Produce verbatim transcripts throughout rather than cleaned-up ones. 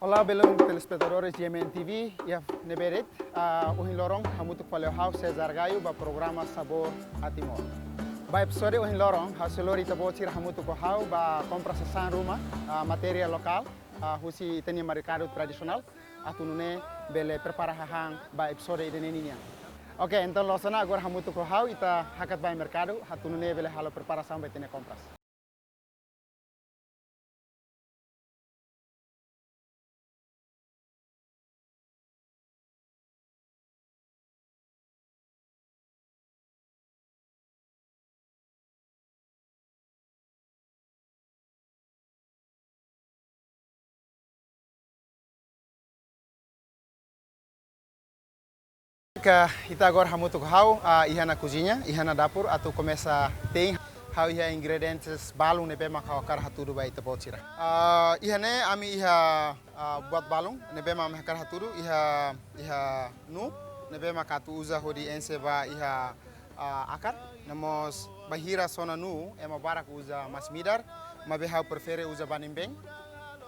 Olá, belun telespetadores G M N T V, iha ne'ebé de'it, ah, ohin loron hamutuk fali ho ha'u Cesar Gayo ba programa Sabor Timor. Ba epizódiu ohin loron, ha'u sei lori ita-boot sira hamutuk ho ha'u ba kompra sasán ruma, ah, matéria lokál, ah, husi ita-nia merkadu tradisionál, atu nune'e bele prepara hahán ba epizódiu ida-ne'e nian. Oke, entaun loos ona, agora hamutuk ho ha'u ita hakat ba merkadu, atu nune'e bele halo preparasaun ba ita-nia kompras. Ka ita agora hamutuk ho ha'u, ah, iha ona koziña, iha ona dapur, atu komesa te'in. Ha'u iha ingredientes balun ne'ebé mak ha'u hakarak hatudu ba ita-boot sira. Ah, iha ne'e ami iha, ah, buat balun ne'ebé mak ami hakarak hatudu, iha, iha nuu ne'ebé mak atu uza hodi ense ba iha, ah, akar. No mós bainhira sona nuu, ema barak uza masin-midar, maibé ha'u prefere uza banimbein.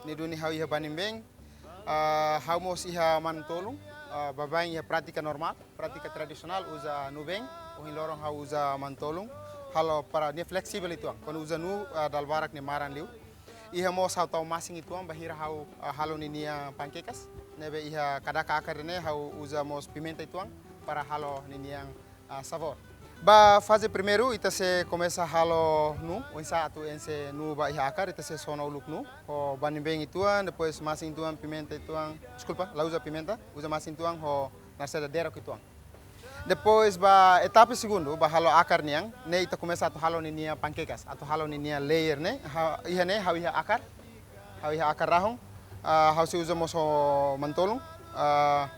Ne'e duni ha'u iha banimbein. Ah, ha'u mós iha manu-tolun, ah, baibain iha prátika normál, prátika tradisionál uza nuu-been, ohin loron ha'u uza manu-tolun, halo para nia fleksivel uitoan. Kuandu uza nuu, ah, dala barak nia maran liu. Iha mós ha'u tau masin uitoan, bainhira ha'u, ah, halo ninia pankekas, ne'ebé iha kadaka akar ne'e ha'u uza mós pimenta uitoan, para halo ninia ah, sabór. Ba faze primeiru, ita sei komesa halo nuu, oinsá atu ense nuu ba iha akar, ita sei sona uluk nuu, ho banimbein uitoan, depois masin uitoan, pimenta uitoan, deskulpa, la uza pimenta, uza masin uitoan, ho narseda derok uitoan. Depois ba etapa segundu, ba halo akar nian, ne'e ita komesa atu halo ninia pankekas, atu halo ninia layer ne'e, ha, iha ne'e, ha'u iha akar, ha'u iha akar rahun, ah, ha'u sei uza mós ho manu-tolun, ah,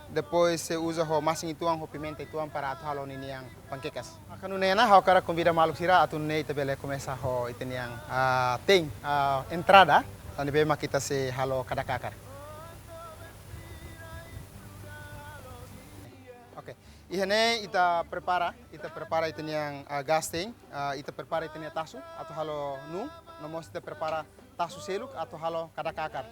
depois sei uza ho masin uitoan, ho pimenta uitoan para atu halo ninia pankekas. Maka nune'e ona, ha'u hakarak konvida maluk sira atu nune'e ita bele komesa ho ita-nia, ah, te'in, ah, entrada, ne'ebé mak ita sei halo kadaka akar. Oke. Iha ne'e ita prepara, ita prepara ita-nia, ah, gás te'in, ah, ita prepara ita-nia tasu atu halo nuu, no mós ita prepara tasu seluk atu halo kadaka akar.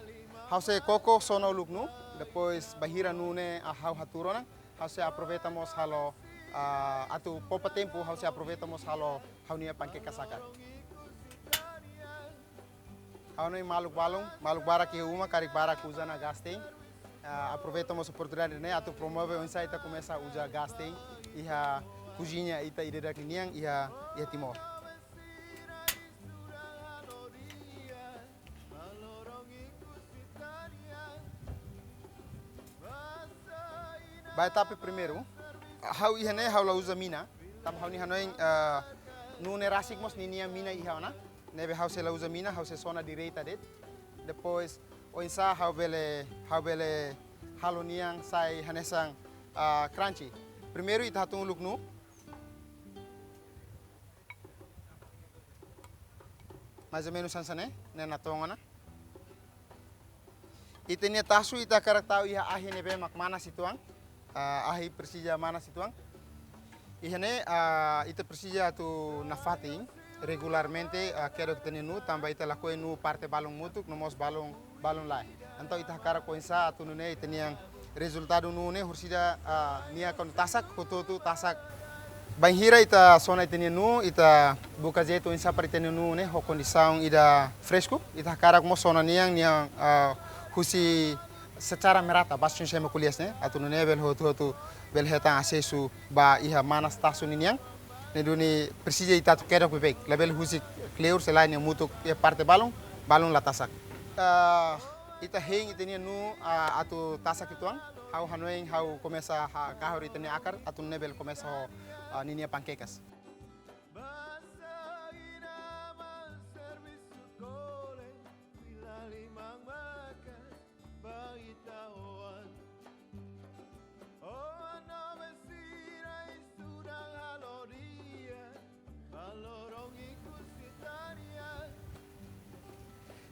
Ha'u sei koko sona uluk nuu, depois bainhira nuu ne'e, ah, ha'u haturu ona, ha'u sei aproveita mós halo, ah, atu poupa tempu, ha'u sei aproveita mós halo ha'u-nia pankekas akar. Ha'u hanoin maluk balun, maluk barak iha uma, karik barak uza ona gás te'in. Ah, aproveita mós oportunidade ne'e atu promove oinsá ita komesa uza gás te'in iha koziña ita ida-idak nian iha, iha Timor. Ba etapa primeiru, ha'u iha ne'e ha'u la uza mina, tanba ha'u-nia hanoin, eh, nuu ne'e rasik mós ninia mina iha ona, ne'ebé ha'u sei la uza mina, ha'u sei sona direta de'it. Depois, oinsá ha'u bele, ha'u bele halo nia sai hanesan, ah, crunchy. Primeiru ita hatun uluk nuu. Mais ou menus hanesan ne'e, ne'e natoon ona. Ita-nia tasu ita hakarak tau iha ahi ne'ebé mak manas uitoan. Ah, ahi presiza manas uitoan. Iha ne'e, ah, ita presiza atu nafatin regularmente, ah, kedok ita-nia nuu, tanba ita lakohi nuu parte balun mutuk, no mós balun, balun lae. Entaun ita hakarak oinsá atu nune'e ita-nia rezultadu nuu ne'e, orsida, ah, nia kuandu tasak, hotu-hotu tasak. Bainhira ita sona ita-nia nuu, ita buka jeitu oinsá para ita-nia nuu ne'e ho kondisaun ida fresku, ita hakarak mós sona nian, nian, ah, husi secara merata, ba oinsá ema ko'alia ne'e, atu nune'e bele hotu-hotu bele hetan asesu ba iha manas tasu ninian. Ne'e duni presiza ita atu kedok beibeik, labele husik kleur se lae nia mutuk iha parte balun, balun la tasak. Ah, ita hein ita-nia nuu, ah, atu tasak uitoan, ha'u hanoin ha'u komesa ha-, kahur ita-nia akar, atu nune'e bele komesa ho, ah, ninia pankekas.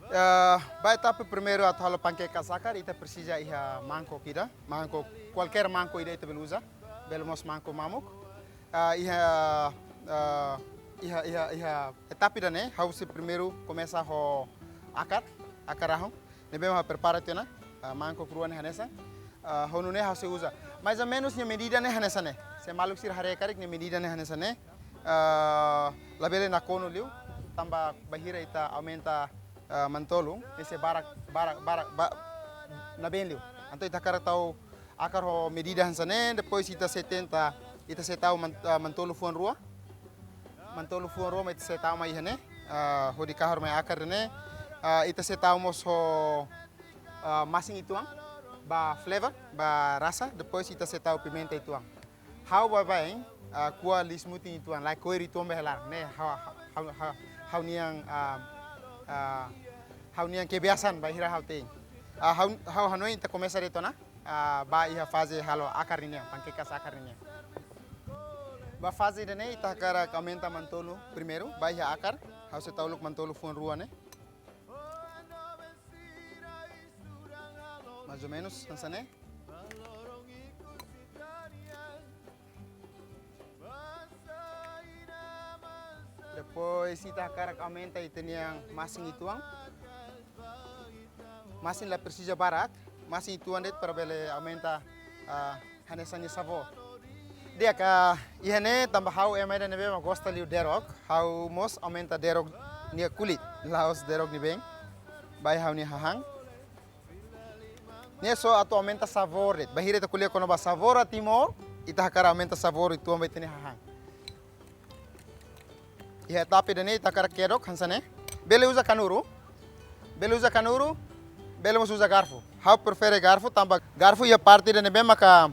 Eh, ba etapa primeiru atu halo pankekas akar, ita presiza iha mangkok ida, mangkok, kualkér mangkok ida ita bele uza, bele mós mangkok mamuk. Ah, iha, ah, iha, iha, iha etapa ida-ne'e, ha'u sei primeiru komesa ho akar, akar rahun. Ne'ebé ha'u prepara tiha ona. Ah, mangkok rua ne'e hanesan. Ah, ha'u nune'e ha'u sei uza. Mais ou menus nia medida ne'e hanesan ne'e. Se maluk sira haree karik nia medida ne'e hanesan ne'e. Ah, labele nakonu liu. Tanba bainhira ita aumenta, ah, manu-tolun, ne'e sei barak, barak, barak, ba, nabeen liu. Entaun ita hakarak tau akar ho medida hanesan ne'e, depois ita sei tenta, ita sei tau man-, ah, manu-tolun fuan rua. Manu-tolun fuan rua mak ita sei tau mai iha ne'e, ah, hodi kahur mai akar ne'e. Ah, ita sei tau mós ho, ah, masin uitoan, ba flavor, ba rasa, depois ita sei tau pimenta uitoan. Ha'u baibain, ah, ko'a liis-mutin uitoan, lae, koir uitoan ba hela, ne'e ha'u, ha'u, ha'u, ha'u, ha'u-nian, ah, ah, ha'u-nian kebiasaan bainhira ha'u te'in. Ah, ha'u, ha'u hanoin ita komesa de'it ona, ah, ba iha faze halo akar ninian, pankekas akar ninian. Ba faze ida-ne'e ita hakarak aumenta manu-tolun primeiru, ba iha akar, ha'u sei tau uluk manu-tolun fuan rua ne'e. Mais ou menus hanesan ne'e. Depois ita hakarak aumenta ita-nia masin uitoan. Masin la presiza barak, masin uitoan de'it para bele aumenta, ah, hanesan nia sabór. Di'ak, iha ne'e tanba ha'u ema ida ne'ebé mak gosta liu derok, ha'u mós aumenta derok nia kulit, la'ós derok nia been, ba iha ha'u-nia hahán. Ne'e só atu aumenta sabór de'it. Bainhira ita ko'alia kona-ba sabór Timor, ita hakarak aumenta sabór uitoan ba ita-nia hahán. Iha etapa ida-ne'e ita hakarak kedok hanesan ne'e. Bele uza kanuru. Bele uza kanuru. Bele mós uza garfu. Ha'u prefere garfu, tanba garfu iha parte ida ne'ebé maka,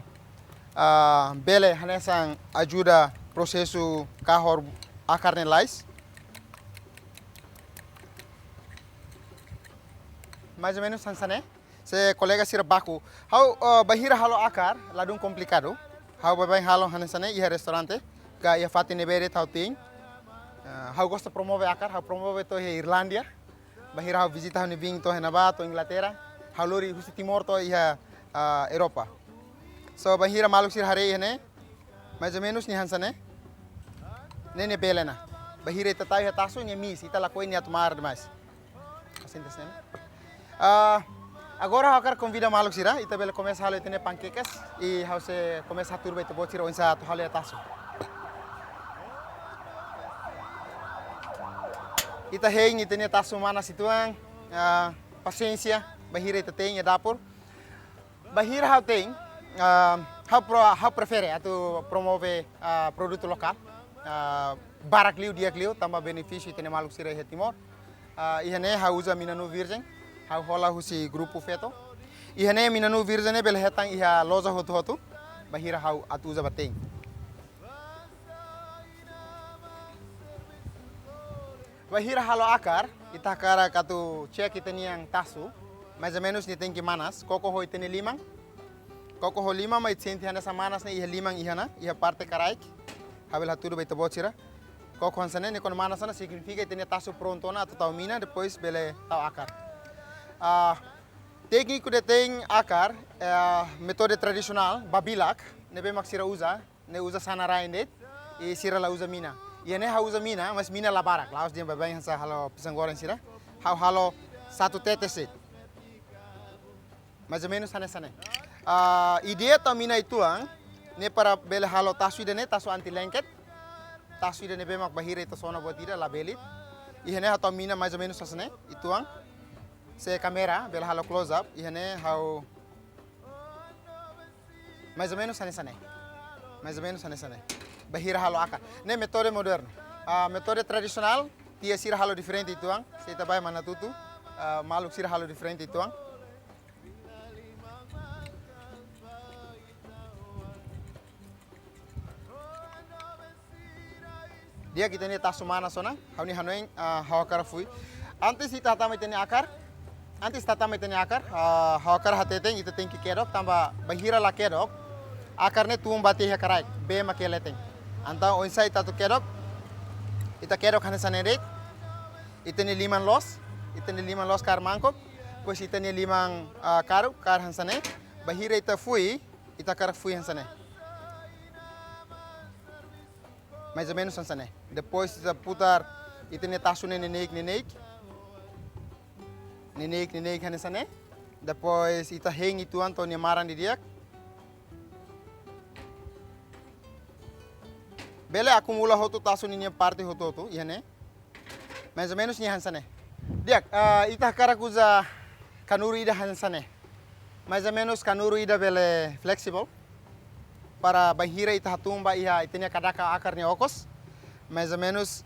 ah, bele hanesan ajuda prosesu kahur akar ne'e lalais. Mais ou menus hanesan ne'e. Se kolega sira baku. Ha'u, eh, bainhira halo akar, ladún komplikadu. Ha'u baibain halo hanesan ne'e iha restaurante, ka iha fatin ne'ebé de'it ha'u te'in. Eh, ha'u gosta promove akar, ha'u promove to'o iha Irlandia. Bainhira ha'u vizita ha'u-nia biin to'o iha ne'ebá, to'o Inglaterra. Ha'u lori husi Timor to'o iha, ah, Europa. So, bainhira maluk sira haree iha ne'e, mais ou menus nia hanesan ne'e. Ne'e nia bele ona. Bainhira ita tau iha tasu nia miss, ita lakohi nia atu maran demais. Asin tas ne'e. Ah, agora ha'u hakarak konvida maluk sira, ita bele komesa halo ita-nia pankekas, i ha'u sei komesa hatudu ba ita-boot sira oinsá atu halo iha tasu. Ita hein ita-nia tasu manas uitoan, ah, pasiénsia, bainhira ita te'in iha dapur. Bainhira ha'u te'in, ah, ha'u pro-, ha'u prefere atu promove, ah, produtu lokál, ah, barak liu, di'ak liu, tanba benefísiu ita-nia maluk sira iha Timor. Ah, iha ne'e ha'u uza mina-nuu virjen, ha'u hola husi grupu feto. Iha ne'e mina-nuu virjen ne'e bele hetan iha loja hotu-hotu, bainhira ha'u atu uza ba te'in. Bainhira halo akar, ita hakarak atu cek ita-nian tasu, mais ou menus nia tenke manas, koko ho ita-nia liman. Koko ho liman, mak ita sente hanesan manas ne'e iha liman iha ona, iha parte karaik. Ha'u bele hatudu ba ita-boot sira. Koko hanesan ne'e, ne'e kuandu manas ona signifika ita-nia tasu prontu ona atu tau mina, depois bele tau akar. Ah, tékniku ida te'in akar, eh, metode tradisionál, babilak, ne'ebé mak sira uza, ne'e uza sana-rain de'it, i sira la uza mina. Iha ne'e ha'u uza mina, mais mina la barak, la'ós dehan baibain hanesan halo pisang goreng sira. Ha'u halo satu tetes de'it. Mais ou menus hanesan ne'e. Ah, ideia tau mina uitoan, ne'e para bele halo tasu ida-ne'e, tasu anti-lengket. Tasu ida ne'ebé mak bainhira ita sona buat ida, la belit. Iha ne'e ha'u tau mina mais ou menus hanesan ne'e, uitoan. Se kámera, bele halo close up, iha ne'e ha'u mais ou menus hanesan ne'e. Mais ou menus hanesan ne'e. Bainhira halo akar. Ne'e metode modernu. Ah, metode tradisionál, tiha sira halo diferente uitoan. Se ita bá iha Manatutu, ah, maluk sira halo diferente uitoan. Di'ak, ita-nia tasu manas ona, ha'u-nia hanoin, ah, ha'u hakarak fui. Antes ita hatama ita-nia akar, antes ita hatama ita-nia akar, ah, ha'u hakarak hateten, ita tenke kedok, tanba bainhira la kedok, akar ne'e tun ba tiha iha karaik, bee mak iha leten. Entaun oinsá ita atu kedok, ita kedok hanesan ne'e de'it, ita-nia liman loos, ita-nia liman loos kaer mangkok, depois ita-nia liman, ah, karuk, kaer hanesan ne'e, bainhira ita fui, ita hakarak fui hanesan ne'e. Mais ou menus hanesan ne'e. Depois ita putar, ita-nia tasu ne'e neineik, neineik. Neineik, neineik hanesan ne'e. Depois ita hein uitoan to'o nia maran didi'ak. Bele akumula hotu tasu ninia parte hotu-hotu, iha ne'e. Mais ou menus nia hanesan ne'e. Di'ak, ah, ita hakarak uza kanuru ida hanesan ne'e. Mais ou menus kanuru ida bele flexible. Para bainhira ita hatún ba iha ita-nia kadaka akar nia okos. Mais ou menus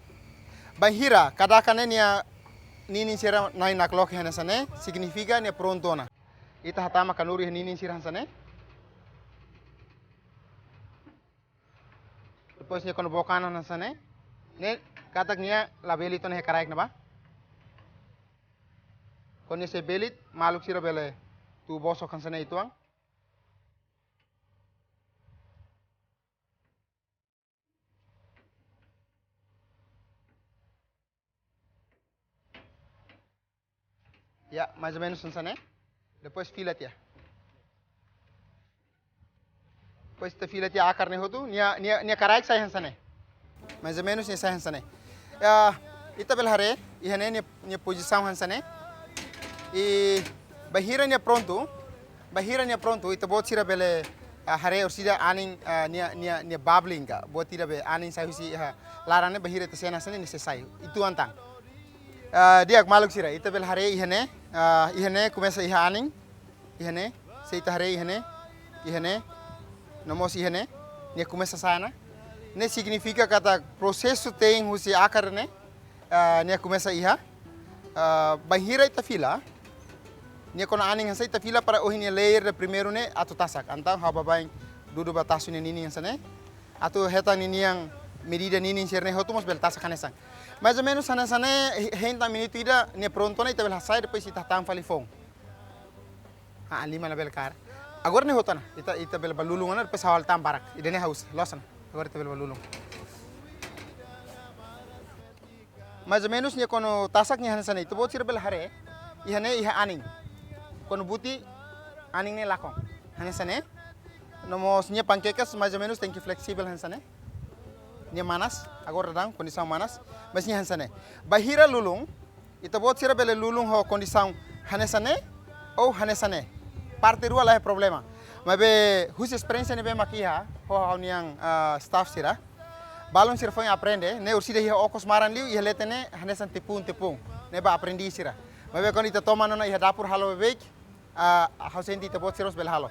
bainhira kadaka ne'e nia ninin sira na'in nakloke hanesan ne'e, signifika nia prontu ona. Ita hatama kanuru iha ninin sira hanesan ne'e. Depois nia kona book an hanesan ne'e. Ne'e katak nia la belit ona iha karaik ne'ebá. Kuandu nia sei belit, maluk sira bele tuur bosok hanesan ne'e uitoan. Ya, mais ou menus hanesan ne'e. Depois fila tiha. Depois ita fila tiha akar ne'e hotu, nia, nia, nia karaik sai hanesan ne'e. Mais ou menus nia sai hanesan ne'e. Ya, ita bele haree, iha ne'e nia, nia pozisaun hanesan ne'e. I bainhira nia prontu, bainhira nia prontu, ita-boot sira bele, ah, haree orsida anin, ah, nia, nia, nia bubbling ka. Buat ida be anin sai husi, ah, laran ne'e bainhira ita sena hanesan ne'e nia sei sai. Uitoan tan. Ah, di'ak maluk sira, ita bele haree iha ne'e, ah, iha ne'e komesa iha anin, iha ne'e, se ita haree iha ne'e, iha ne'e, no mós iha ne'e, nia komesa sai ona. Ne'e signifika katak prosesu te'in husi akar ne'e, ah, nia komesa iha, ah, bainhira ita fila, nia kona anin hanesan ita fila para ohin nia layer ida primeiru ne'e atu tasak. Entaun ha'u baibain dudu ba tasu nia ninin hanesan ne'e. Atu hetan ninian medida ninin sira-ne'e hotu mós bele tasak hanesan. Mais ou menus hanesan ne'e, hein tan minutu ida nia prontu ona ita bele hasai, depois ita hatama fali foun. Ah, lima labele kaer. Agora ne'e hotu ona, ita, ita bele bá lulun ona, depois ha'u halo tan barak. Ida-ne'e ha'u uza, loos ona. Agora ita bele bá lulun. Mais ou menus nia kuandu tasak nia hanesan ne'e, ita-boot sira bele haree, iha ne'e iha anin. Kuandu buti anin ne'e lakon. Hanesan ne'e. No mós nia pankekas mais ou menus tenke flexible hanesan ne'e. Nia manas, agora daudaun kondisaun manas, mais nia hanesan ne'e. Bainhira lulun, ita-boot sira bele lulun ho kondisaun hanesan ne'e, ou hanesan ne'e. Parte rua la iha problema. Maibé husi esperiénsia ne'ebé mak iha, ho ha'u-nian, ah, staff sira. Balun sira foin aprende, ne'e orsida iha okos maran liu, iha leten ne'e, hanesan tepung-tepung. Ne'e ba aprendiz sira. Maibé kuandu ita toman ona iha dapur halo beibeik, ah, ha'u sente ita-boot sira mós bele halo.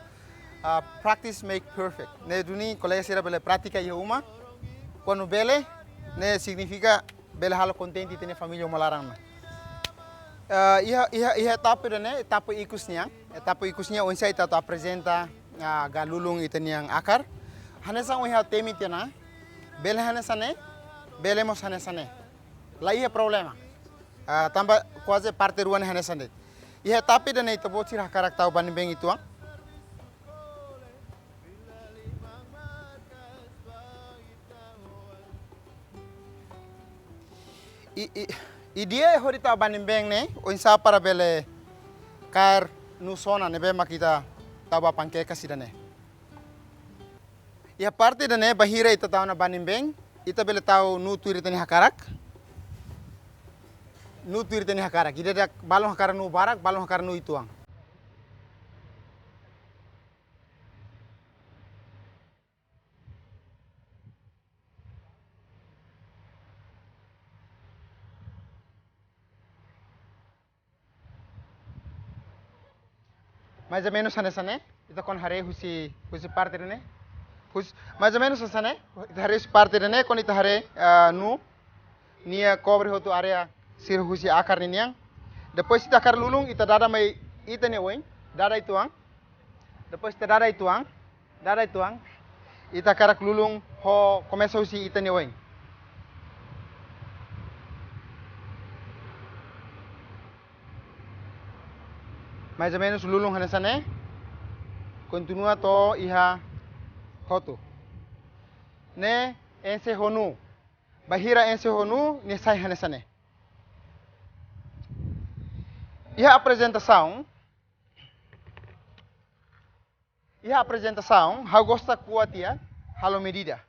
Ah, practice make perfect. Ne'e duni kolega sira bele pratika iha uma. Kuandu bele, ne'e signifika bele halo kontente ita-nia família uma laran ona. Ah, iha, iha, iha etapa ida-ne'e, etapa ikus nian. Etapa ikus nian oinsá ita atu aprezenta, ah, ka lulun ita-nian akar. Hanesan ohin ha'u temi tiha ona, bele hanesan ne'e, bele mós hanesan ne'e. La iha problema. Ah, tanba kuaze parte rua ne'e hanesan de'it. Iha etapa ida-ne'e ita-boot sira hakarak tau banimbein uitoan. I, i, ideia hodi tau banimbein ne'e, oinsá para bele kaer nuu sona ne'ebé mak ita tau ba pankekas ida-ne'e. Iha parte ida-ne'e bainhira ita tau ona banimbein, ita bele tau nuu tuir ita-nia hakarak. Nuu tuir ita-nia hakarak. Ida-idak balun hakarak nuu barak, balun hakarak nuu uitoan. Mais ou menus hanesan ne'e, ita kuandu haree husi, husi parte ida-ne'e. Hus-, mais ou menus hanesan ne'e, ita haree husi parte ida-ne'e, kuandu ita haree, ah, nuu, nia kobre hotu área sira husi akar ninian. Depois ita hakarak lulun, ita dada mai ita-nia oin, dada uitoan. Depois ita dada uitoan, dada uitoan. Ita hakarak lulun ho komesa husi ita-nia oin. Mais ou menus lulun hanesan ne'e. Kontinua to'o iha hotu. Ne'e enxe ho nuu. Bainhira enxe ho nuu, nia sai hanesan ne'e. Iha aprezentasaun, iha aprezentasaun, ha'u gosta ko'a tiha, halo medida.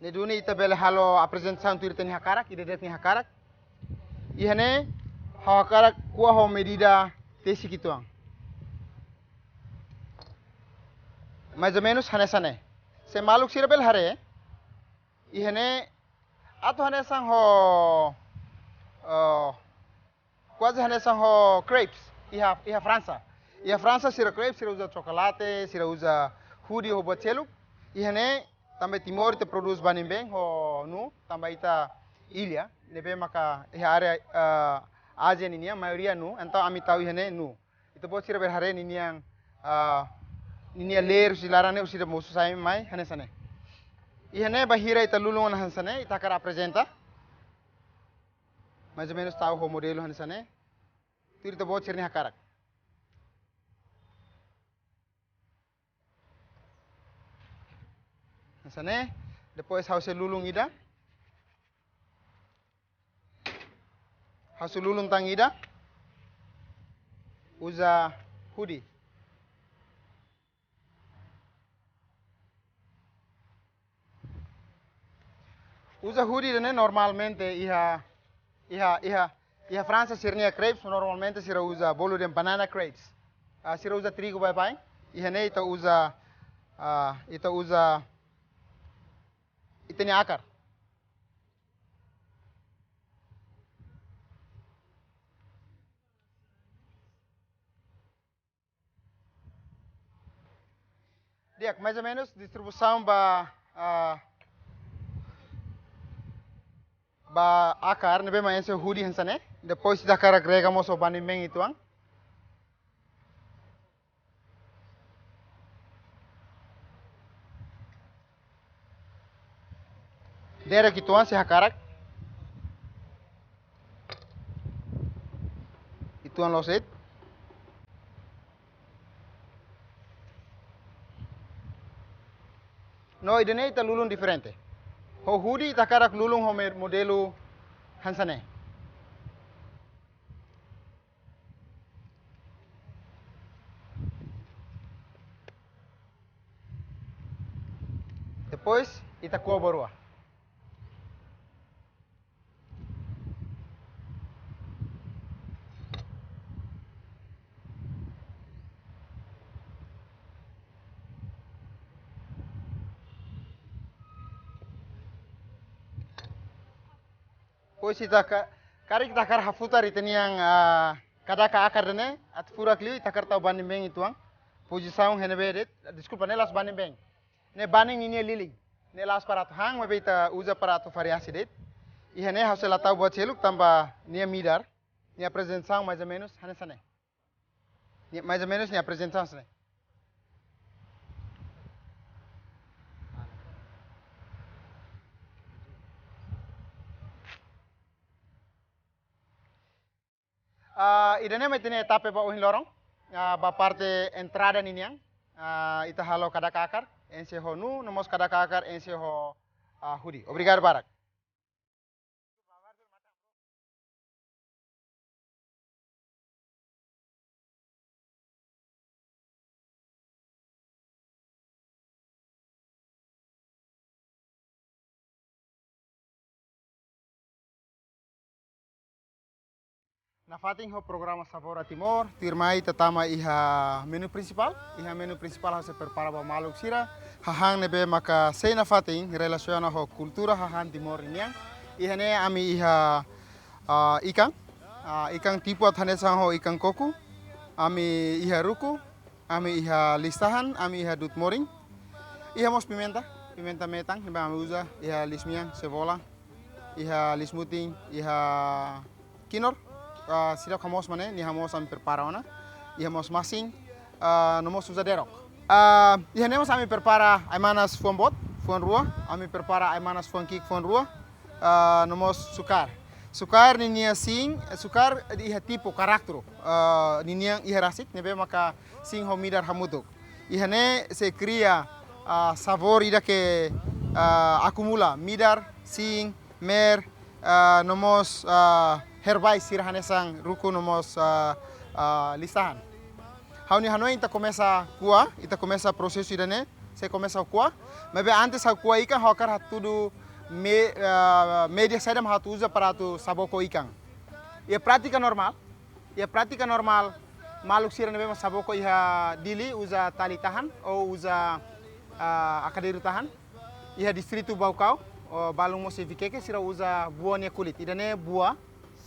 Ne'e duni ita bele halo aprezentasaun tuir ita-nia hakarak, ida-idak nia hakarak. Iha ne'e, ha'u hakarak ko'a ho medida tesik uitoan. Mais ou menus hanesan ne'e. Se maluk sira bele haree, iha ne'e atu hanesan ho, ah, kuaze hanesan ho crepes iha, iha Fransa. Iha Fransa sira crepes, sira uza chocolate, sira uza hoodie ho buat seluk. Iha ne'e tanba Timor ita prodús banimben ho nuu, tanba ita illa ne'ebé maka iha área, ah, Ázia ninian maioria nuu, entaun ami tau iha ne'e nuu. Ita-boot sira bele haree ninian, ah, ninian leer husi laran ne'e, husi ida mosu sai mai hanesan ne'e. Iha ne'e bainhira ita lulun ona hanesan ne'e, ita hakarak aprezenta. Mais ou menus tau ho modelu hanesan ne'e. Tuir ita-boot sira-nia hakarak. Hanesan ne'e, depois ha'u sei lulun ida. Ha'u sei lulun tan ida. Uza hoodie. Uza hoodie ne'e normalmente iha, iha, iha, iha Fransa sira-nia crepes normalmente sira uza bolu dehan banana crepes. Ah, sira uza trigu baibain. Iha ne'e ita uza, ah, ita uza ita-nia akar. Di'ak, mais ou menus distribuisaun ba, ah, ba akar ne'ebé mak enxe hoodie hanesan ne'e. Depois ita hakarak agrega mós ho banimben uitoan. Derek uitoan se hakarak. Uitoan loos de'it. No ida-ne'e ita lulun diferente. Ho hoodie ita hakarak lulun ho me-, modelu hanesan ne'e. Depois, ita ko'a ba rua. Depois ita ka-, karik ita hakarak hafutar ita-nian, ah, kadaka akar ne'e, atu furak liu ita hakarak tau banimben uitoan. Pozisaun iha ne'ebé de'it, deskulpa, ne'e la'ós banimben. Ne'e banin ninia lilin. Ne'e la'ós para atu han, maibé ita uza para atu variasi de'it. Iha ne'e ha'u sei la tau buat seluk tanba nia midar. Nia aprezentasaun mais ou menus hanesan ne'e. Nia, mais ou menus nia aprezentasaun hanesan ne'e. Ah, ida-ne'e mak ita-nia etape ba ohin loron. Ah, ba parte entrada ninian. Ah, ita halo kadaka akar, enxe ho nuu, no mós kadaka akar, enxe ho, ah, hoodie. Obrigadu barak. Nafatin ho programa Sabor a Timor, tuirmai ita tama iha menu prinsipál, iha menu prinsipál ha'u sei prepara ba maluk sira, hahán ne'ebé maka sei nafatin relasiona ho kultura hahán Timor nian. Iha ne'e ami iha, ah, ikan, ah, ikan tipu atu hanesan ho ikan koku, ami iha ruku, ami iha liis-tahan, ami iha du'ut morin. Iha mós pimenta, pimenta metan, ne'ebé ami uza, iha liis-mean, sebola, iha liis-mutin, iha kinur, ah, sira hamoos mane, nia hamoos ami prepara ona. Iha mós masin, ah, no mós uza derok. Ah, iha ne'e mós ami prepara ai-manas fuan boot, fuan rua, ami prepara ai-manas fuan ki'ik fuan rua, ah, no mós sukar. Sukar ninia sin, sukar iha tipu karakteru, ah, ninian iha rasik, ne'ebé maka sin ho midar hamutuk. Iha ne'e sei kria, ah, sabór ida ke, ah, akumula midar, sin, mel, ah, no mós, ah, erbais sira hanesan ruku no mós, ah, ah, liis-tahan. Ha'u-nia hanoin ita komesa ko'a, ita komesa prosesu ida-ne'e, sei komesa ko'a. Maibé antes ha'u ko'a ikan ha'u hakarak hatudu me-, ah, média saida mak ha'u atu uza para atu saboko ikan. Iha prátika normál, iha prátika normál, maluk sira ne'ebé mak saboko iha Dili uza tali tahan ou uza, ah, akadeiru tahan. Iha distritu Baucau, ou balun mós Viqueque, sira uza bua nia kulit. Ida-ne'e bua,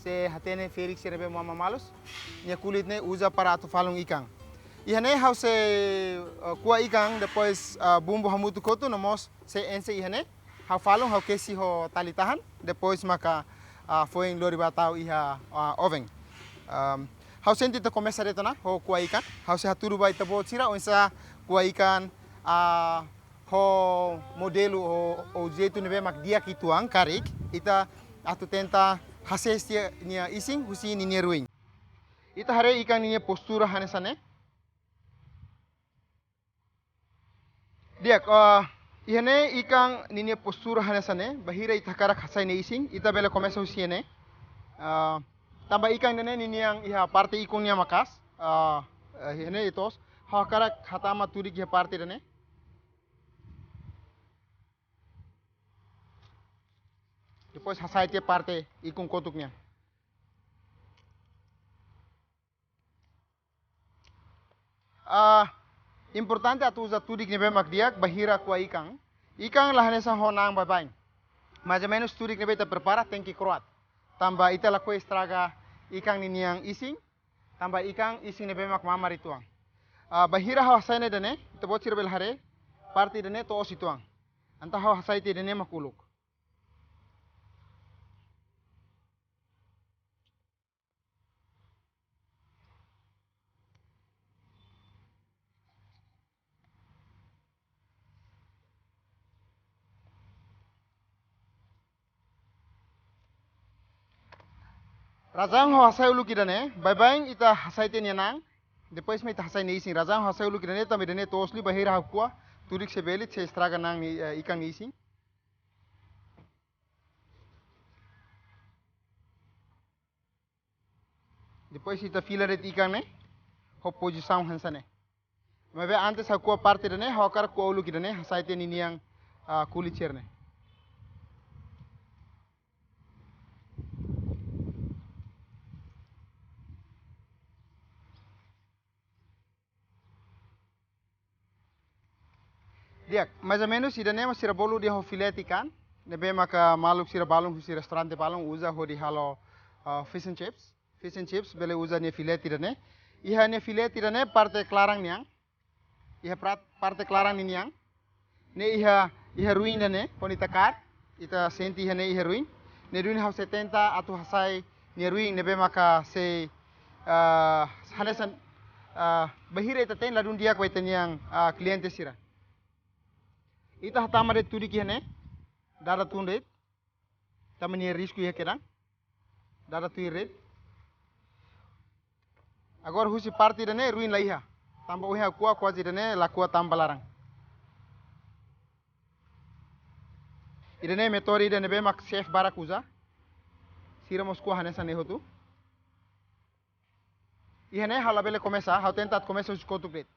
se hatene ferik sira ne'ebé mak malu-malus, nia kulit ne'e uza para atu falun ikan. Iha ne'e ha'u sei, ah, ko'a ikan, depois, ah, bumbu hamutuk hotu, no mós sei enxe iha ne'e. Ha'u falun, ha'u kesi ho tali tahan, depois maka, ah, foin lori ba tau iha, ah, oven. Am, ha'u sente ita komesa de'it ona ho ko'a ikan, ha'u sei hatudu ba ita-boot sira oinsá ko'a ikan, ah, ho modelu ou, ou jeitu ne'ebé mak di'ak uitoan karik, ita atu tenta hasees tiha nia isin husi ninia ruin. Ita haree ikan ninia postura hanesan ne'e. Di'ak, ah, iha ne'e ikan ninia postura hanesan ne'e, bainhira ita hakarak hasai nia isin, ita bele komesa husi ne'e. Ah, tanba ikan ne'e ninian iha parte ikun nian maka'as, ah, eh, iha ne'e ita toos, ha'u hakarak hatama tudik iha parte ida-ne'e. Depois hasai tiha parte ikun kotuk nian. Ah, importante atu uza tudik ne'ebé mak di'ak bainhira ko'a ikan. Ikan la hanesan ho na'an baibain. Mais ou menus tudik ne'ebé ita prepara tenke kro'at. Tanba ita lakohi estraga ikan ninian isin, tanba ikan isin ne'ebé mak mamar uitoan. Ah, bainhira ha'u hasai ne'e ida-ne'e, ita-boot sira bele haree, parte ida-ne'e toos uitoan. Entaun ha'u hasai tiha ida-ne'e mak uluk. Razaun ha'u hasai uluk ida-ne'e, baibain ita hasai tiha nia na'an, depois mak ita hasai nia isin. Razaun ha'u hasai uluk ida-ne'e, tanba ida-ne'e toos liu, bainhira ha'u ko'a, tudik sei belit, sei estraga na'an nia, eh, ikan nia isin. Depois ita fila de'it ikan ne'e ho pozisaun hanesan ne'e. Maibé antes ha'u ko'a parte ida-ne'e, ha'u hakarak ko'a uluk ida-ne'e, hasai tiha ninian, ah, kulit sira-ne'e. Di'ak, mais ou menus ida-ne'e mak sira bolu dehan filete ikan, ne'ebé maka maluk sira balun husi restaurante balun uza hodi halo, ah, fish and chips. Fish and chips bele uza nia filete ida-ne'e. Iha nia filete ida-ne'e parte klaran nian. Iha pra-, parte klaran ninian. Ne'e iha, iha ruin ida-ne'e, kuandu ita kaer, ita sente iha ne'e iha ruin. Ne'e duni ha'u sei tenta atu hasai nia ruin ne'ebé maka sei, ah, hanesan, ah, bainhira ita te'in ladún di'ak ba ita-nian, ah, kliente sira. Ita hatama de'it tudik iha ne'e, dada tun de'it, tanba nia risku iha kedan. Dada tuir de'it. Agora husi parte ida-ne'e ruin la iha. Tanba ohin ha'u ko'a kuaze ida-ne'e la ko'a tan ba laran. Ida-ne'e métodu ida ne'ebé mak chef barak uza. Sira mós ko'a hanesan ne'e hotu. Iha ne'e ha'u labele komesa, ha'u tenta komesa husi kotuk de'it.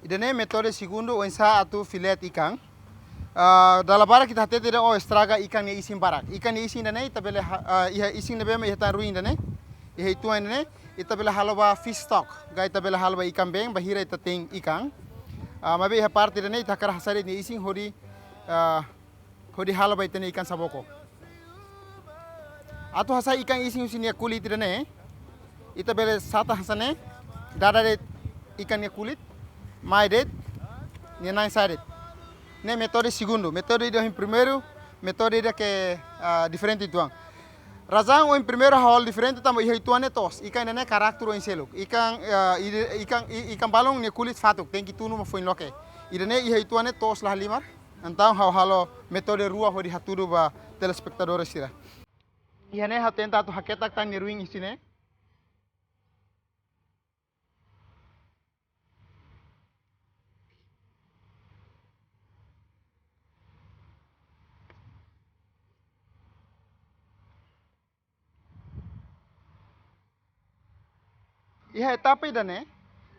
Ida-ne'e métodu segundu oinsá atu filete ikan. Ah, dala barak ita hatete dehan, oh, estraga ikan nia isin barak. Ikan nia isin ida-ne'e ita bele ha-, ah, iha isin ne'ebé mak iha tan ruin ida-ne'e. Iha uitoan ida-ne'e, ita bele halo ba fish stock. Ka ita bele halo ba ikan-been, bainhira ita te'in ikan. Ah, maibé iha parte ida-ne'e ita hakarak hasai de'it nia isin hodi, ah, hodi halo ba ita-nia ikan saboko. Atu hasai ikan isin husi nia kulit ida-ne'e, ita bele sata hanesan ne'e, dada de'it ikan nia kulit, mai de'it, nia na'in sa'e de'it. Ne'e métodu segundu, métodu ida ohin primeiru, métodu ida ke, ah, diferente uitoan. Razaun ohin primeiru ha'u halo diferente tanba iha uitoan ne'e toos, ikan ida-ne'e karakteru oin seluk. Ikan, ah, ida, ikan, i-, ikan balun nia kulit fatuk, tenke tunu mak foin loke. Ida-ne'e iha uitoan ne'e toos la halimar. Entaun ha'u halo métodu rua hodi hatudu ba telespektadór sira. Iha ne'e ha'u tenta atu haketak tan nia ruin isin ne'e. Iha etapa ida-ne'e,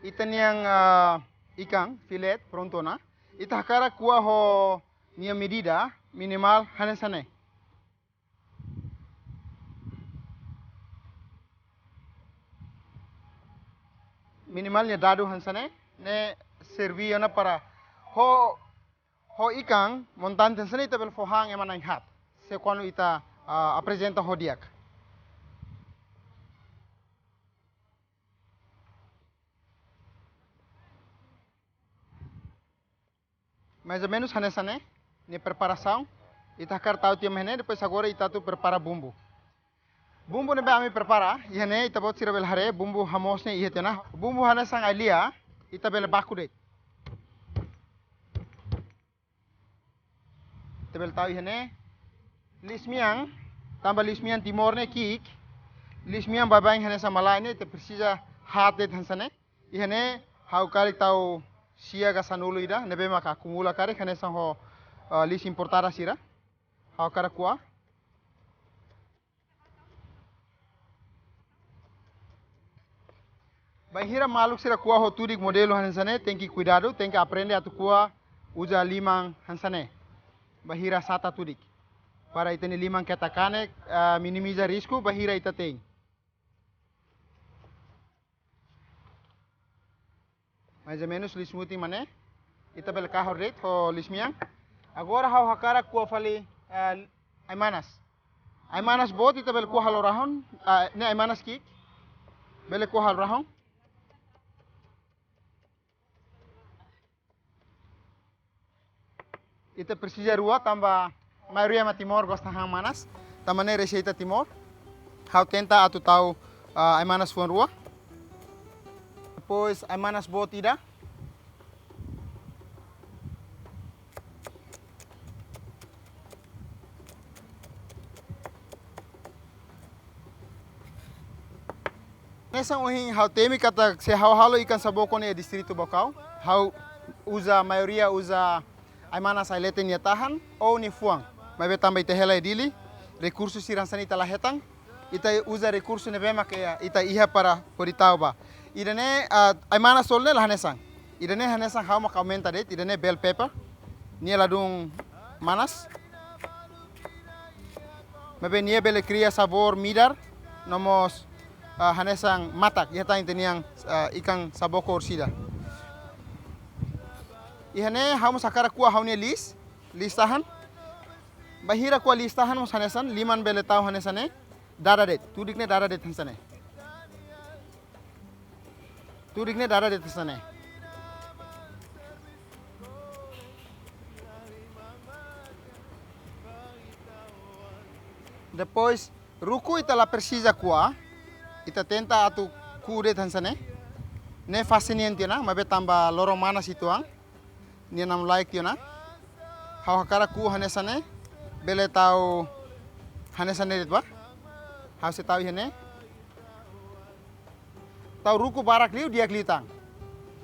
ita-nian, ah, ikan filé prontu ona. Ita hakarak ko'a ho nia medida minimál hanesan ne'e. Minimál nia dadu hanesan ne'e, ne'e serve ona para ho, ho ikan montante hanesan ne'e ita bele fó han ema na'in-haat. Se kuandu ita, ah, aprezenta ho di'ak. Mais ou menus hanesan ne'e, nia preparasaun. Ita hakarak tau tiha mai ne'e, depois agora ita atu prepara bumbu. Bumbu ne'ebé ami prepara, iha ne'e ita-boot sira bele haree, bumbu hamoos ne'e iha tiha ona. Bumbu hanesan ai-lia, ita bele baku de'it. Ita bele tau iha ne'e. Liis-mean, tanba liis-mean Timor ne'e ki'ik. Liis-mean baibain hanesan malae ne'e, ita presiza haat de'it hanesan ne'e. Iha ne'e, ha'u karik tau sia ka sanulu ida, ne'ebé maka akumula karik hanesan ho, eh, liis importada sira. Ha'u hakarak ko'a. Bainhira maluk sira ko'a ho tudik modelu hanesan ne'e, tenke kuidadu, tenke aprende atu ko'a uza liman hanesan ne'e. Bainhira sata tudik. Para ita-nia liman ketak kanek, ah, minimiza risku, bainhira ita te'in. Mais ou menus liis-mutin mak ne'e. Ita bele kahur de'it ho liis-mean. Agora ha'u hakarak ko'a fali, eh, ai-manas. Ai-manas boot ita bele ko'a halo rahun, ah, ne'e ai-manas ki'ik. Bele ko'a halo rahun. Ita presiza rua tanba maioria ema Timor gosta han manas. Tanba ne'e reseita Timor. Ha'u tenta atu tau, ah, ai-manas fuan rua. Depois ai-manas boot ida. Hanesan ohin ha'u temi katak se ha'u halo ikan saboko ne'e distritu Baucau, ha'u uza, maioria uza ai-manas ai-leten nia tahan ou nia fuan. Maibé tanba ita hela iha Dili, rekursu sira hanesan ne'e ita la hetan, ita uza rekursu ne'ebé mak ita iha para hodi tau ba. Ida-ne'e, ah, ai-manas tolu ne'e la hanesan. Ida-ne'e hanesan ha'u mak aumenta de'it, ida-ne'e bell pepper. Nia ladún manas. Maibé nia bele kria sabór midar, no mós, ah, hanesan matak, iha tan ita-nian, ah, ikan saboko orsida. Iha ne'e ha'u mós hakarak ko'a ha'u-nia liis, liis tahan. Bainhira ko'a liis tahan mós hanesan, liman bele tau hanesan ne'e, dada de'it, tudik ne'e dada de'it hanesan ne'e. Tudik ne'e dada de'it hanesan ne'e. Depois, ruku ita la presiza ko'a, ita tenta atu ku'u de'it hanesan ne'e. Ne'e fase nian tiha ona, maibé tanba loron manas uitoan. Nia namlaik tiha ona. Ha'u hakarak ko'a hanesan ne'e, bele tau hanesan ne'e de'it ba. Ha'u sei tau iha ne'e. Tau ruku barak liu, di'ak liután.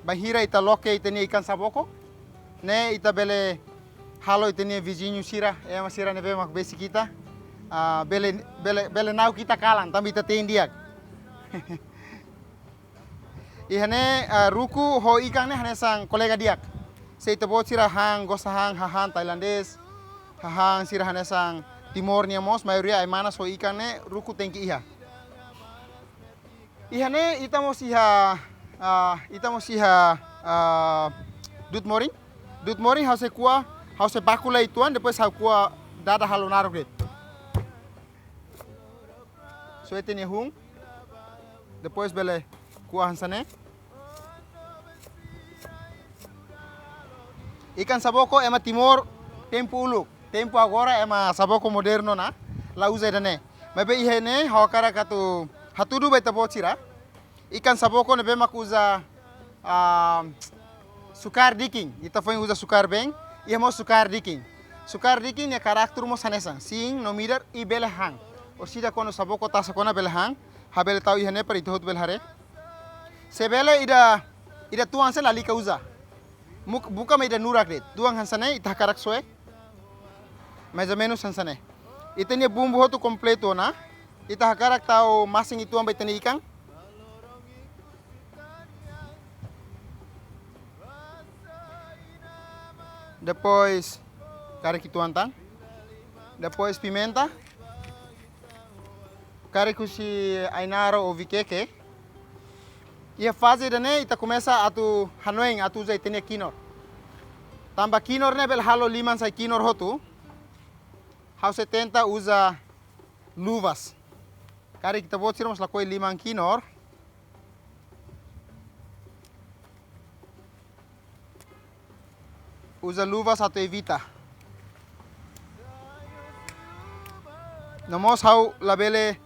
Bainhira ita loke ita-nia ikan saboko, ne'e ita bele halo ita-nia viziñu sira, ema sira ne'ebé mak besik ita, ah, bele, bele, bele na'ok ita kalan, tanba ita te'in di'ak. Iha ne'e, ah, ruku ho ikan ne'e hanesan kolega di'ak. Se ita-boot sira han, gosta han, hahán tailandés, hahán sira hanesan Timor nian mós, maioria ai-manas ho ikan ne'e ruku tenke iha. Iha ne'e ita mós iha, ah, ita mós iha, ah, dut-morin. Dut-morin ha'u sei ko'a, ha'u sei baku lai uitoan, depois ha'u ko'a dada halo naruk de'it. Soe ita-nia hun. Depois bele ko'a hanesan ne'e. Ikan saboko ema Timor tempu uluk. Tempu agora ema saboko modernu ona, la uza ida-ne'e. Maibé iha ne'e ha'u hakarak atu hatudu ba ita-boot sira. Ikan saboko ne'ebé mak uza, ah, sukar dikin. Ita foin uza sukar-been, iha mós sukar dikin. Sukar dikin nia karakter mós hanesan, siin no midar i bele han. Orsida kuandu saboko tasak ona bele han, ha'u bele tau iha ne'e para ita hotu bele haree. Se bele ida, ida tuan sei lalika uza. Muk-, buka mak ida nurak de'it. Tuan hanesan ne'e, ita hakarak soe. Mais ou menus hanesan ne'e. Ita-nia bumbu hotu kompletu ona. Ita hakarak tau masin uitoan ba ita-nia ikan. Depois, karik uitoan tan. Depois, pimenta. Karik husi ainaro ou vikeke. Iha faze ida-ne'e, ita komesa atu hanoin, atu uza ita-nia kinur. Tanba kinur ne'e bele halo liman sai kinur hotu. Ha'u sei tenta uza luvas. Karik ita-boot sira mós lakohi liman kinur. Uza luvas atu evita. No mós ha'u labele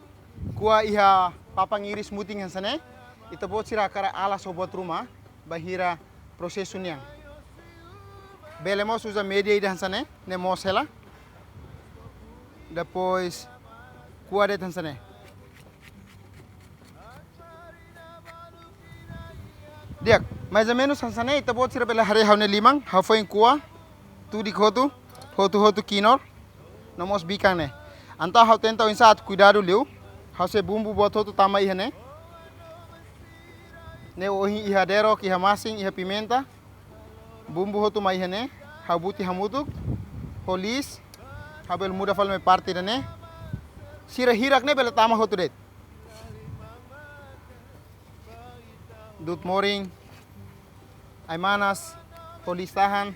ko'a iha papan iris mutin hanesan ne'e. Ita-boot sira hakarak alas ho buat ruma, bainhira prosesu nian. Bele mós uza média ida hanesan ne'e, ne'e moos hela. Depois, ko'a de'it hanesan ne'e. Di'ak, mais ou menus hanesan ne'e, ita-boot sira bele haree ha'u-nia liman, ha'u foin ko'a, tudik hotu, hotu-hotu kinur, no mós bikan ne'e. Entaun ha'u tenta oinsá atu kuidadu liu, ha'u sei bumbu buat hotu tama iha ne'e. Ne'e ohin iha derok, iha masin, iha pimenta. Bumbu hotu mai iha ne'e, ha'u buti hamutuk, ho liis, ha'u bele muda fali mai parte ida-ne'e. Sira hirak ne'e bele tama hotu de'it. Du'ut morin, ai-manas, ho liis-tahan.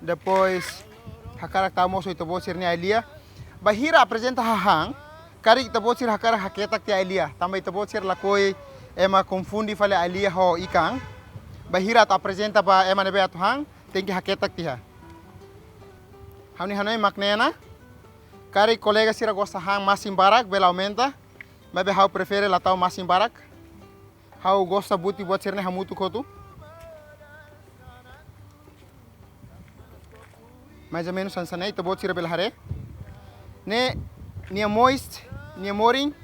Depois, hakarak tau mós ho ita-boot sira-nia ai-lia. Bainhira aprezenta hahán, karik ita-boot sira hakarak haketak tiha ai-lia. Tanba ita-boot sira lakohi ema konfunde fali ai-lia ho ikan. Bainhira atu aprezenta ba ema ne'ebé atu han, tenke haketak tiha. Ha'u-nia hanoin mak ne'e ona. Karik kolega sira gosta han masin barak, bele aumenta. Maibé ha'u prefere la tau masin barak. Ha'u gosta buti buat sira-ne'e hamutuk hotu. Mais ou menus hanesan ne'e, ita-boot sira bele haree. Ne'e, nia moist, nia morin,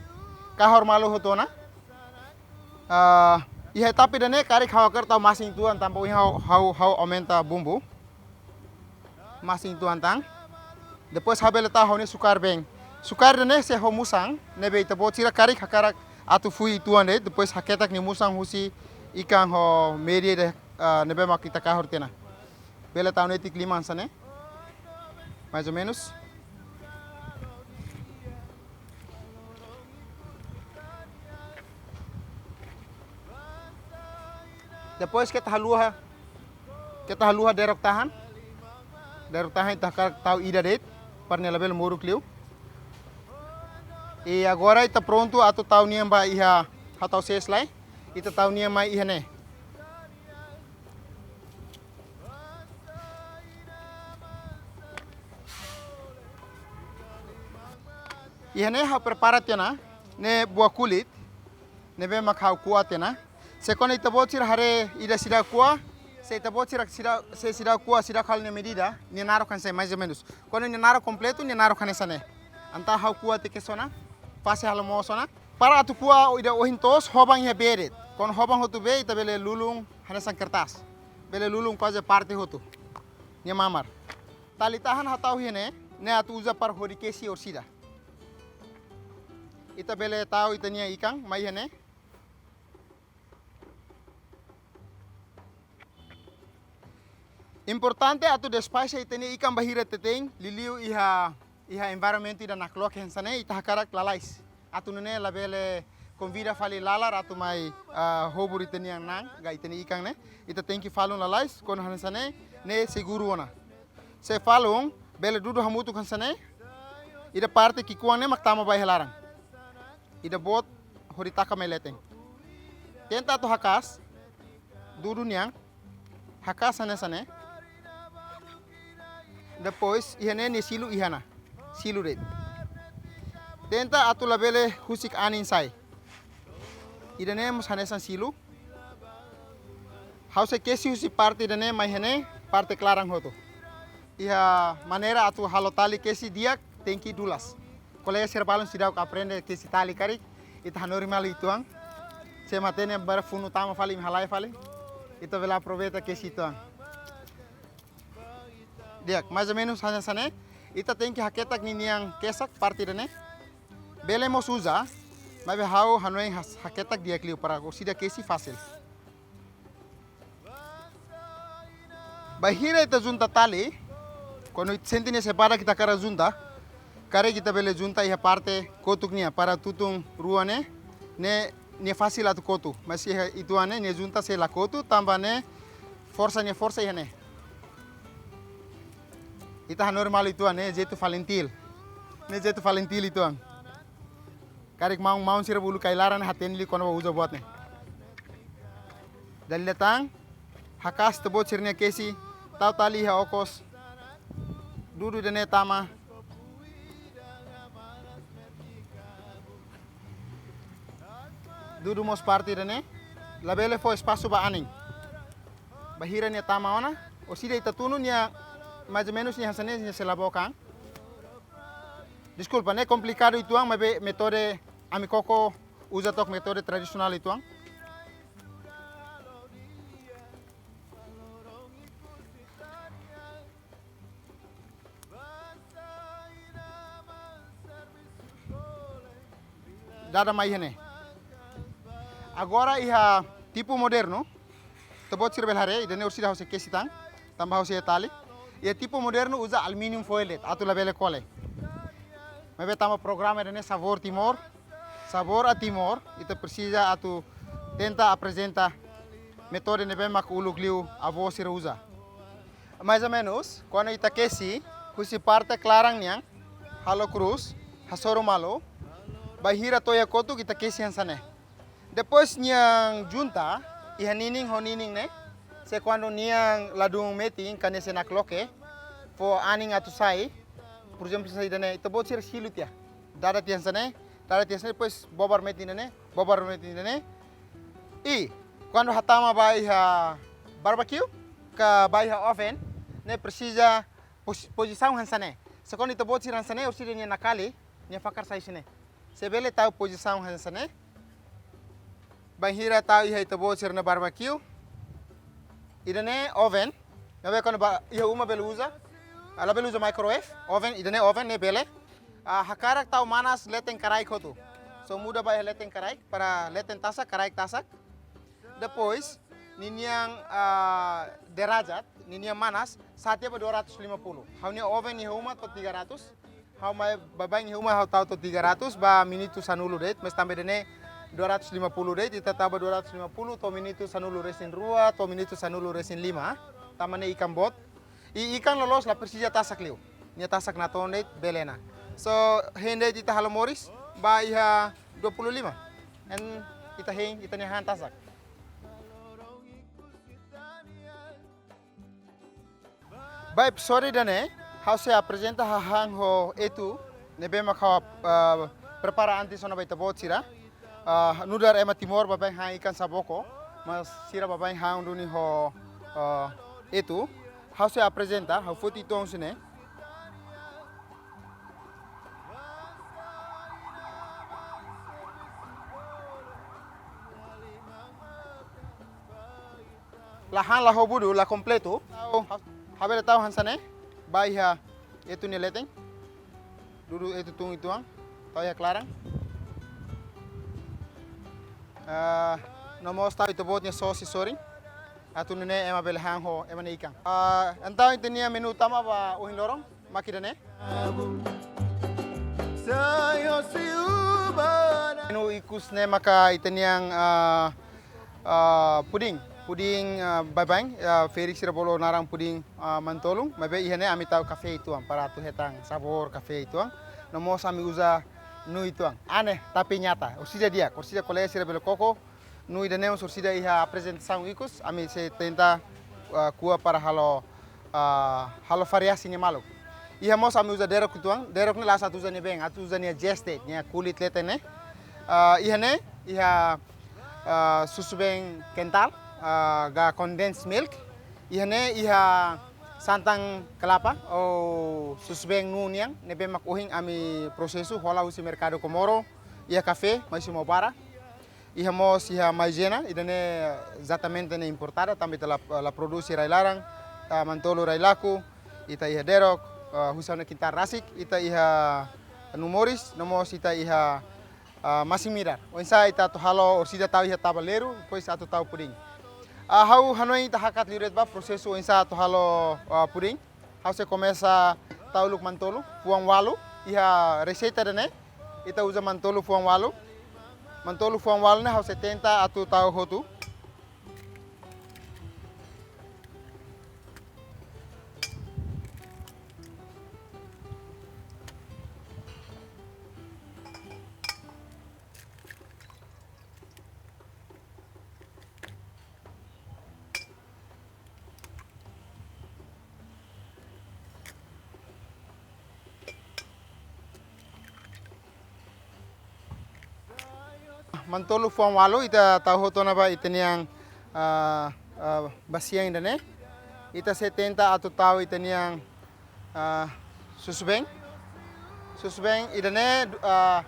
kahur malu hotu ona. Ah, iha etapa ida-ne'e, karik ha'u hakarak tau masin uitoan, tanba ohin ha'u, ha'u, ha'u aumenta bumbu. Masin uitoan tan. Depois ha'u bele tau ha'u-nia sukar-been. Sukar ida-ne'e sei ho musan, ne'ebé ita-boot sira karik hakarak atu fui uitoan de'it, depois haketak nia musan husi ikan ho média ida, ah, ne'ebé mak ita kahur tiha ona. Bele tau netik liman hanesan ne'e. Mais ou menus. Depois keta haluha, keta haluha derok tahan. Derok tahan ita hakarak tau ida de'it, para nia labele moruk liu. I agora ita prontu atu tau nia ba iha, ha'u tau sees lai. Ita tau nia mai iha ne'e. Iha ne'e ha'u prepara tiha ona, ne'e buah kulit, ne'ebé mak ha'u ko'a tiha ona. Se kuandu ita-boot sira haree ida seidauk ko'a, se ita-boot sira, sira, se seidauk ko'a, seidauk halo nia medida, nia naruk hanesan ne'e mais ou menus. Kuandu nia naruk kompletu, nia naruk hanesan ne'e. Entaun ha'u ko'a tiha kedas ona, fase halo moos ona. Para atu ko'a ida ohin toos, hoban iha bee de'it. Kuandu hoban hotu bee, ita bele lulun hanesan kertas. Bele lulun kuaze parte hotu. Nia mamar. Tali tahan ha'u tau iha ne'e, ne'e atu uza para hodi kesi orsida. Ita bele tau ita-nia ikan, mai iha ne'e. Importante atu despaxa ita-nia ikan bainhira ita te'in, liuliu iha, iha environment ida nakloke hanesan ne'e, ita hakarak lalais. Atu nune'e labele konvida fali lalar atu mai, ah, hobur ita-nia na'an, ka ita-nia ikan ne'e. Ita tenke falun lalais, kuandu hanesan ne'e, ne'e seguru ona. Se falun, bele dudu hamutuk hanesan ne'e, ida parte ki'ikoan ne'e mak tama ba iha laran. Ida boot hodi taka mai leten. Tenta atu hakas, dudu nian, hakas hanesan ne'e. Depois, iha ne'e nia silu iha ona, silu de'it. Tenta atu labele husik anin sai. Ida-ne'e mós hanesan silu. Ha'u sei kesi husi parte ida-ne'e mai iha ne'e, parte klaran hotu. Iha maneira atu halo tali kesi di'ak, tenke dulas. Kolega sira balun seidauk aprende kesi tali karik, ita hanorin malu uitoan. Se matenek barak funu tama fali, imi halai fali. Ita bele aproveita kesi uitoan. Di'ak, mais ou menus hanesan ne'e, ita tenke haketak ninian kesak parte ida-ne'e. Bele mós uza, maibé ha'u hanoin has-, haketak di'ak liu para orsida kesi fasil. Bainhira ita junta tali, kuandu ita sente ne'e sei badak ita hakarak junta, karik ita bele junta iha parte kotuk nian para tutun rua ne'e, ne'e, ne'e fasil atu kotu. Mas iha ituan ne'e, ne'e junta sei la kotu, tanba ne'e forsa, ne'e forsa iha ne'e. Ita hanorin malu ituan ne'e, jeitu falintil. Ne'e jeitu falintil ituan. Karik maun-maun sira bolu kai laran hatene liu kona-ba uza buat ne'e. Dala ida tan, haka'as ita-boot sira-nia kesi, tau tali iha okos, dudu ida-ne'e tama. Dudu mós parte ida-ne'e, labele fó espasu ba anin. Bainhira nia tama ona, orsida ita tunu nia, mais ou menus nia hanesan ne'e, nia sei la book an. Deskulpa, ne'e komplikadu uitoan, maibé metode ami koko uza took metode tradisionál uitoan. Dada mai iha ne'e. Agora iha tipu modernu, ita-boot sira bele haree, ida-ne'e orsida ha'u sei kesi tan, tanba ha'u sei tali. Iha tipu modernu uza aluminium foil de'it, atu labele kole. Maibé tanba programa ida-ne'e Sabor Timor, Sabor a Timor, ita presiza atu tenta aprezenta metode ne'ebé mak uluk liu avó sira uza. Mais ou menus, kuandu ita kesi, husi parte klaran nian, halo krús, hasoru malu, bainhira to'o iha kotuk ita kesi hanesan ne'e. Depois nia junta, iha ninin ho ninin ne'e, se kuandu nia ladún metin, ka nia sei nakloke, fó anin atu sai, por ezemplu, saida ne'e, ita-boot sira silu tiha. Dada tiha hanesan ne'e, dada tiha hanesan ne'e, depois bobar metin ne'e, bobar metin ne'e. I, kuandu hatama ba iha barbecue, ka ba iha oven, ne'e presiza pozi-, pozisaun hanesan ne'e. Se kuandu ita-boot sira hanesan ne'e, orsida nia nakali, nia fakar sai hanesan ne'e. Se bele tau pozisaun hanesan ne'e. Bainhira tau iha ita-boot sira-nia barbecue. Ida-ne'e oven. Ne'ebé kuandu ba iha uma bele uza. Ah, labele uza microwave. Oven, ida-ne'e oven ne'e bele. Ah, hakarak tau manas leten karaik hotu. So muda ba iha leten karaik para leten tasak, karaik tasak. Depois, ninian, ah, derajat, ninian manas, sa'e tiha ba dua ratus lima puluh. Ha'u-nia oven iha uma to'o tiga ratus. Ha'u mai baibain iha uma ha'u tau to'o tiga ratus ba minutu sanulu de'it, mas tanba ida-ne'e dua ratus lima puluh de'it, ita tau ba dua ratus lima puluh to'o minutu sanulu resin rua, to'o minutu sanulu resin lima. Tanba ne'e ikan boot. I ikan loloos la presiza tasak liu. Nia tasak natoon de'it bele ona. So, hein de'it ita halo moris, ba iha dua puluh lima. Entaun ita hein, ita-nia han tasak. Ba epizódiu ida-ne'e, ha'u sei aprezenta hahán ho etu, ne'ebé mak ha'u, ah, prepara antes ona ba ita-boot sira. Ah, nu'udar ema Timor baibain han ikan saboko, mas sira baibain han duni ho, ah, etu. Ha'u sei aprezenta, ha'u foti uitoan husi ne'e. La han, la ho budu, la kompletu. Tau, ha'u bele tau hanesan ne'e, ba iha etu nia leten. Dudu etu tun uitoan, tau iha klaran. Ah, no mós tau ita-boot nia sosi sorin. Atu nune'e ema bele han ho ema nia ikan. Ah, entaun ita-nia menu utama ba ohin loron mak ida-ne'e. Menu ikus ne'e maka ita-nian, ah, ah, pudin. Pudin, ah, baibain, ah, ferik sira bolu naran pudin, ah, manu-tolun. Maibé iha ne'e ami tau kafé uitoan, para atu hetan sabór kafé uitoan. No mós ami uza nu uitoan. Aneh, tapi nyata. Orsida di'ak, orsida kolega sira bele koko. Nu ida-ne'e mós orsida iha aprezentasaun ikus, ami sei tenta, ah, ko'a para halo, ah, halo variasi nia maluk. Iha mós ami uza derok uitoan, derok ne'e la'ós atu uza nia been, atu uza nia zeste, nia kulit leten ne'e. Ah, iha ne'e, iha, ah, susubeen kental, ah, ka condensed milk. Iha ne'e, iha santan kelapa, ou susubeen nu nian, ne'ebé mak ohin ami prosesu, hola husi merkadu Comoro, iha kafé, mai husi Maubara. Iha mós iha maizena, ida-ne'e ezatamente ne'e importada, tanba ita la, la produse rai-laran, ah, manu-tolun rai-laku, ita iha derok, ah, husi ha'u-nia kintál rasik, ita iha nu moris, no mós ita iha, ah, masin-midar. Oinsá ita atu halo orsida tau iha taballeiru, depois atu tau pudin. Ah, ha'u hanoin ita hakat liu de'it ba prosesu oinsá atu halo, ah, pudin. Ha'u sei komesa tau uluk manu-tolun, fuan ualu, iha reseita ida-ne'e, ita uza manu-tolun fuan ualu. Manu-tolun fuan ualu ne'e ha'u sei tenta atu tau hotu. Manu-tolun fuan ualu ita tau hotu ona ba ita-nian, ah, ah, basian ida-ne'e. Ita sei tenta atu tau ita-nian, ah, susubeen. Susubeen ida-ne'e, ah,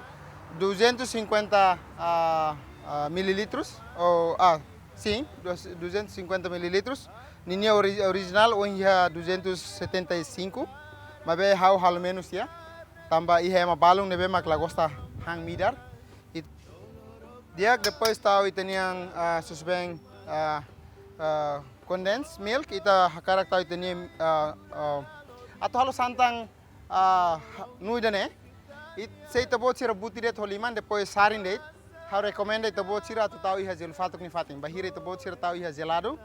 duzentos e cinquenta, ah, ah, mililitros, ou, ah, sim, duzentos e cinquenta mililitros. Ninia ori-, orijinál ohin iha duzentos e setenta e cinco, maibé ha'u halo menus tiha. Tanba iha ema balun ne'ebé mak la gosta han midar. It-, di'ak, depois tau ita-nian, ah, susubeen, ah, ah, condensed milk, ita hakarak tau ita-nian, ah, ah, atu halo santan, ah, ha-, nuu ida-ne'e. It-, se ita-boot sira buti de'it ho liman, depois sarin de'it. Ha'u rekomenda ita-boot sira atu tau iha jelu fatuk nia fatin. Bainhira ita-boot sira tau iha jeladu,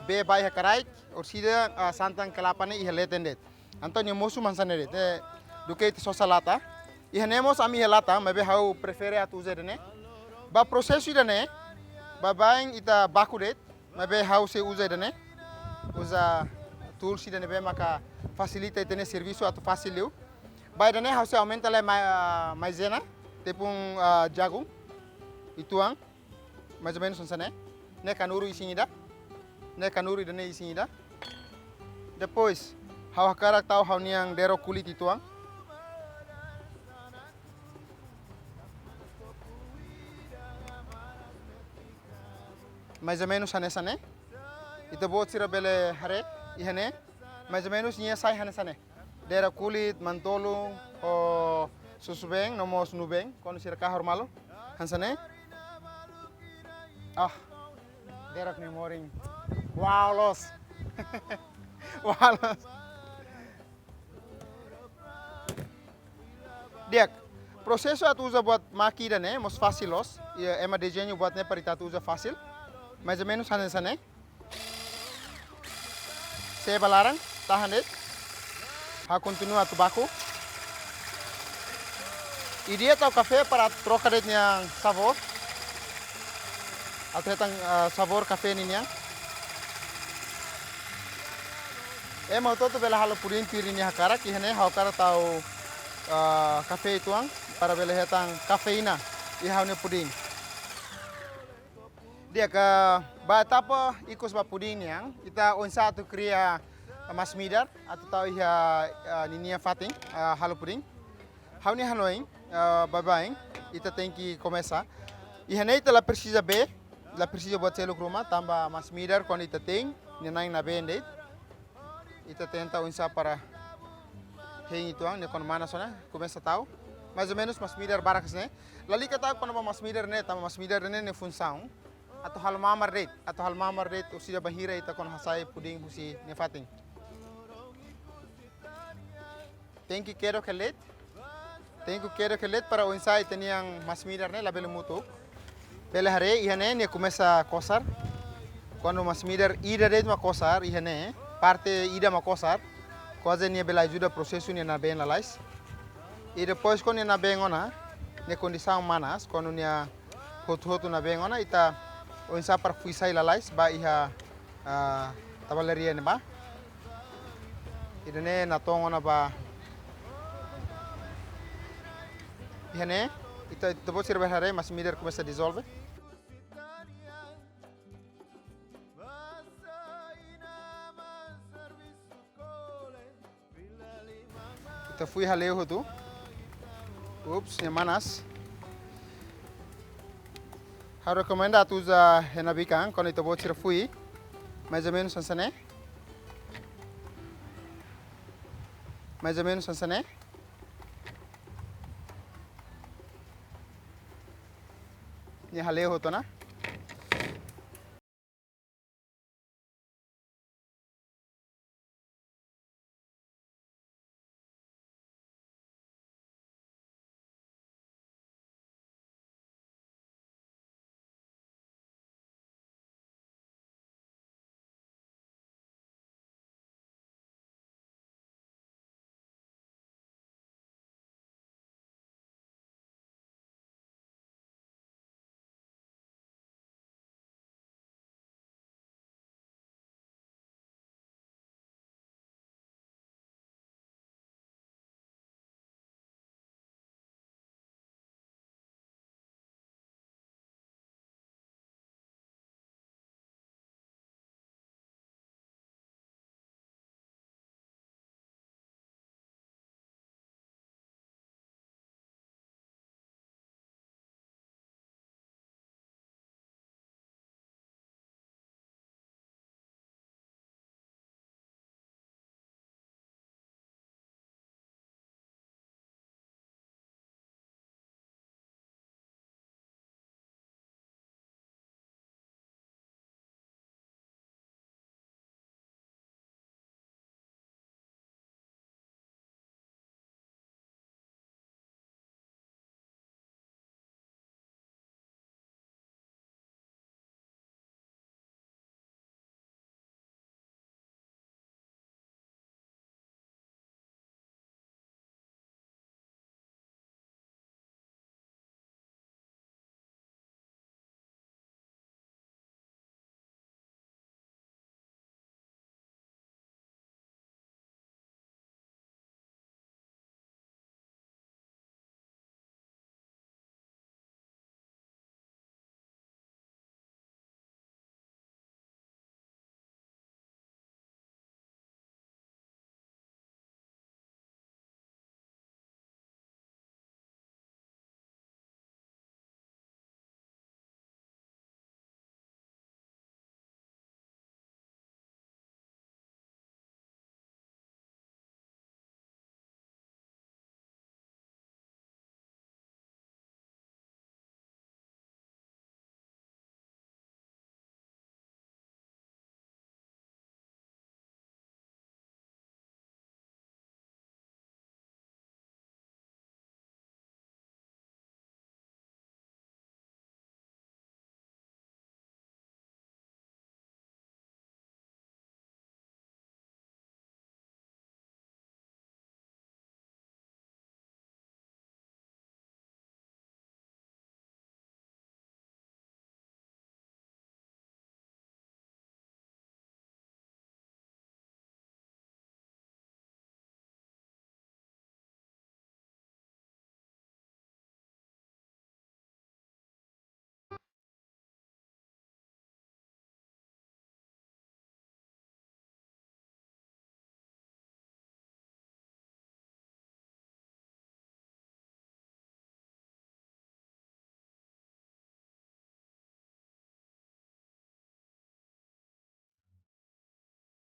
bee ba iha kraik, orsida, ah, santan kelapa ne'e iha leten de'it. Entaun nia mosu mak hanesan ne'e de'it, eh, duké ita sosa lata. Iha ne'e mós ami iha lata, maibé ha'u prefere atu uza ida-ne'e. Ba prosesu ida-ne'e, baibain ita baku de'it, maibé ha'u sei uza ida-ne'e. Uza tools ida ne'ebé maka fasilita ita-nia servisu atu fasil liu. Ba ida-ne'e ha'u sei aumenta lai ma-, ah, maizena, tepung, ah, jagung, uitoan. Mais ou menus hanesan ne'e. Ne'e kanuru isin ida. Ne'e kanuru ida-ne'e isin ida. Depois, ha'u hakarak tau ha'u-nian derok kulit uitoan. Mais ou menus hanesan ne'e. Ita-boot sira bele haree, iha ne'e. Mais ou menus nia sai hanesan ne'e. Derok kulit, manu-tolun, ho susubeen, no mós nubeen, kuandu sira kahur malu. Hanesan ne'e. Ah, derok nia morin. Wow, loos. Wow, loos. Di'ak, prosesu atu uza buat maki ida-ne'e, mós fasil loos. Iha ema dezeñu buat ne'e para ita atu uza fasil. Mais ou menus hanesan ne'e. Sei ba laran, tahan de'it. Ha'u kontinua atu baku. Ideia tau kafé para troka de'it nia sabór. Atu hetan, ah, sabór kafé ninian. Ema hotu-hotu bele halo pudin tuir nia hakarak, iha ne'e ha'u hakarak tau, ah, kafé uitoan, para bele hetan kafeína iha ha'u-nia pudin. Di'ak, ba etapa ikus ba pudin nian, ita oinsá atu kria masin-midar, atu tau iha, ah, ninia fatin, ah, halo pudin. Ha'u-nia hanoin, ah, baibain, ita tenke komesa. Iha ne'e ita la presiza bee, la presiza buat seluk ruma, tanba masin-midar kuandu ita te'in, nia na'in nabeen de'it. Ita tenta oinsá para hein uitoan, ne'e kuandu manas ona, komesa tau. Mais ou menus masin-midar barak hanesan ne'e. Lalika tau kona-ba masin-midar ne'e, tanba masin-midar ne'e nia funsaun atu halo mamar de'it, atu halo mamar de'it, orsida bainhira ita kuandu hasai pudin husi nia fatin. Tenke kedok hela de'it. Tenke kedok hela de'it para oinsá ita-nian masin-midar ne'e labele mutuk. Bele haree iha ne'e nia komesa kosar. Kuandu masin-midar ida de'it mak kosar iha ne'e, parte ida mak kosar, kuaze nia bele ajuda prosesu nia nabeen lalais. I depois kuandu nia nabeen ona, nia kondisaun manas, kuandu nia hotu-hotu nabeen ona, ita oinsá para fui sai lalais ba iha, ah, tabelaria ne'ebá. Ida-ne'e natoon ona ba iha ne'e, ita, ita-boot sira bele haree masin-midar komesa dizolve. Ita fui hale'u hotu. Ups, nia manas. Ha'u rekomenda atu uza hena bikan, kuandu ita-boot sira fui. Mais ou menus hanesan ne'e. Mais ou menus hanesan ne'e. Nia hale'u hotu ona.